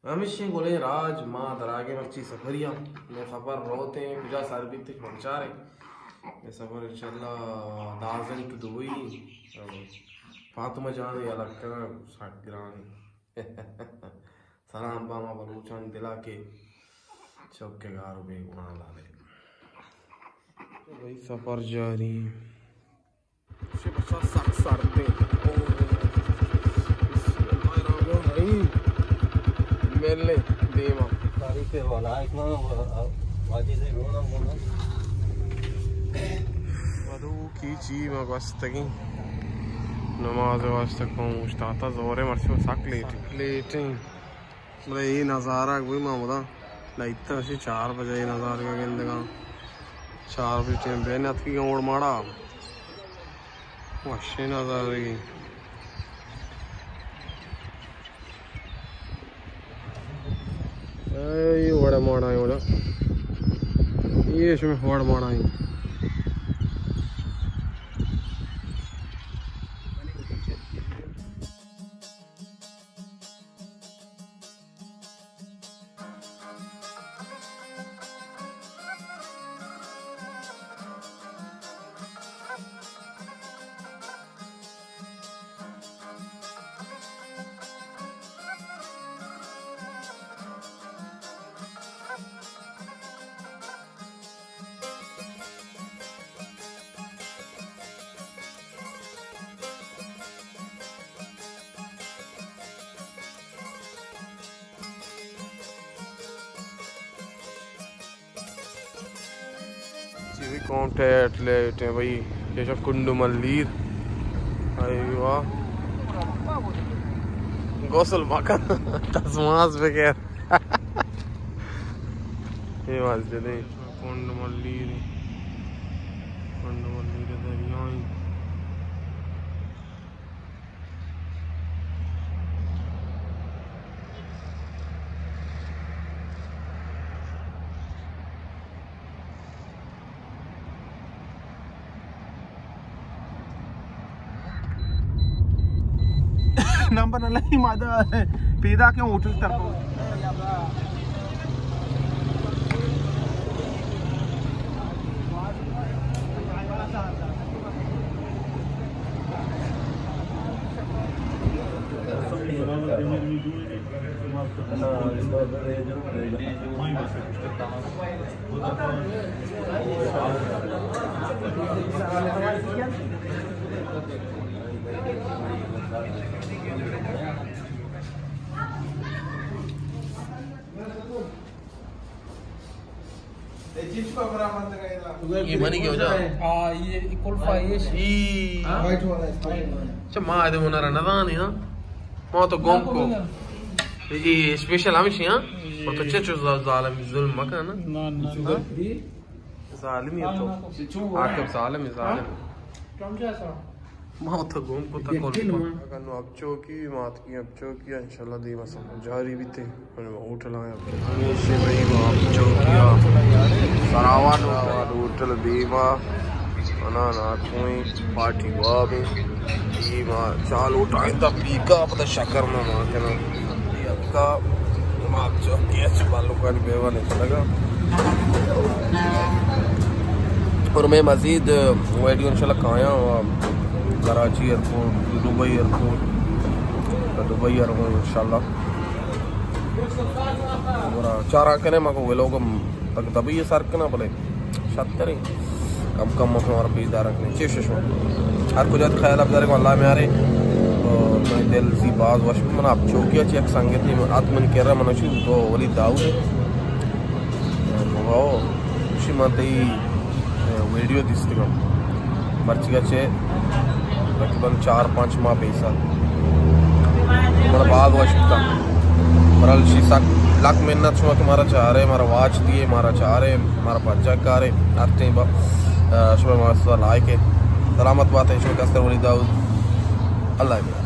ہمیشی گلیں راج، ما دراگیں مرچی سفریا، مئے سفر روتیں، کجا سر بیت، بچاریں۔ مئے سفر انشاءاللہ دازن ٹو دبئی، فاطمہ جان یلہ کنگ سک گران۔ سلام با ما بلوچانی دلا کہ چک گار و بے گناہ لالے۔ بھائی سفر جاری۔ چہ بچا سک سرد ایں۔ اوہ۔ بسم اللہ الرحمن الرحیم۔ ملیں دیما۔ تاریخ والا ایک نا واجہ سے گونا گونا۔ ودو کی چی ما گوستگیں۔ نماز واسطہ قوم اشتاتا زورے مرچی سک لیٹ۔ لیٹیں۔ بلے اے نظارہ گوئی ما ہمدا لائتا اسی چار بجہ اے نظارہ گندگاں۔ چار بجہ ٹیم بین اتکی گاں وڑ ماڑا۔ وشیں نظارہ گی۔ اے وڑ ماڑا اے وڑا۔ اے شمے وڑ ماڑا اے۔ چی بھی کونٹیٹ لیٹ ہیں بھائی، یہ شو کنڈو ملیر۔ ایوا۔ غسل مکن، تسماس بغیر۔ یہ مسجد ہے۔ کنڈ ملیر، کنڈ ملیر دریائیں۔ نمبر نہ لگی، ما دا پیدا کے ہوٹل تر کو۔ یہ منی کیوں جا؟ ہاں، یہ کلفا یہ شی۔ ای۔ وائٹ والا ہے، اسپائس والا۔ اچھا، ما ادے ہنر نہ زانی، ہاں۔ ما تو گم کو۔ یہ اسپیشل ہمیشی، ہاں۔ اور تو چچو ظالم ظلم مکن نا۔ نہ، نہ، نہ۔ ظالمی تو۔ عاقب ظالم ہے، ظالم۔ ما تو گم کو تکل۔ اگر نو اب چوکی، ما اتکی اب چوکی، انشاءاللہ دیما سفر جاری بیتے۔ من ہوٹل آیا۔ ہمیشہ بھائی ما اب چوکی آ۔ سراوان ہوٹل دیما۔ انا نا کوئی پارٹی واب۔ دیما چالو ٹائم تا پیکا پتا شکر ما ما کنا۔ کا ما چوکی اچ بالو کانی بیوان اتلگا۔ اور میں مزید ویڈیو انشاءاللہ کایاں Karachi airport, Dubai airport, Dubai airport انشاءاللہ۔ اور چارا کنے ما کو ویلوگ تک دبئی سر کنا بلے۔ شتریں۔ کم کم مکن اور بیدار رکھنے۔ چی ششم۔ ہر کجا خیال اب دارے کو اللہ میارے۔ اور میں دل سی باز وش من اب چوکیا چی ایک سنگتی ات من کر رہا من شو تو ولی داؤد۔ او، شی من تئی ویڈیو دیستگم۔ مرچی چے تقریباً چار پانچ ماہ پیسا۔ من باز وش بتا۔ برال شی سک لک منت شما کہ مارا چارے، مارا واچ دیے، مارا چارے۔ مارا پجا کارے، ہر ٹائم با، آ، شما مارا سوا لائک ہے۔ سلامت بات ہے، شما کستر ولی داؤد۔ اللہ حافظ۔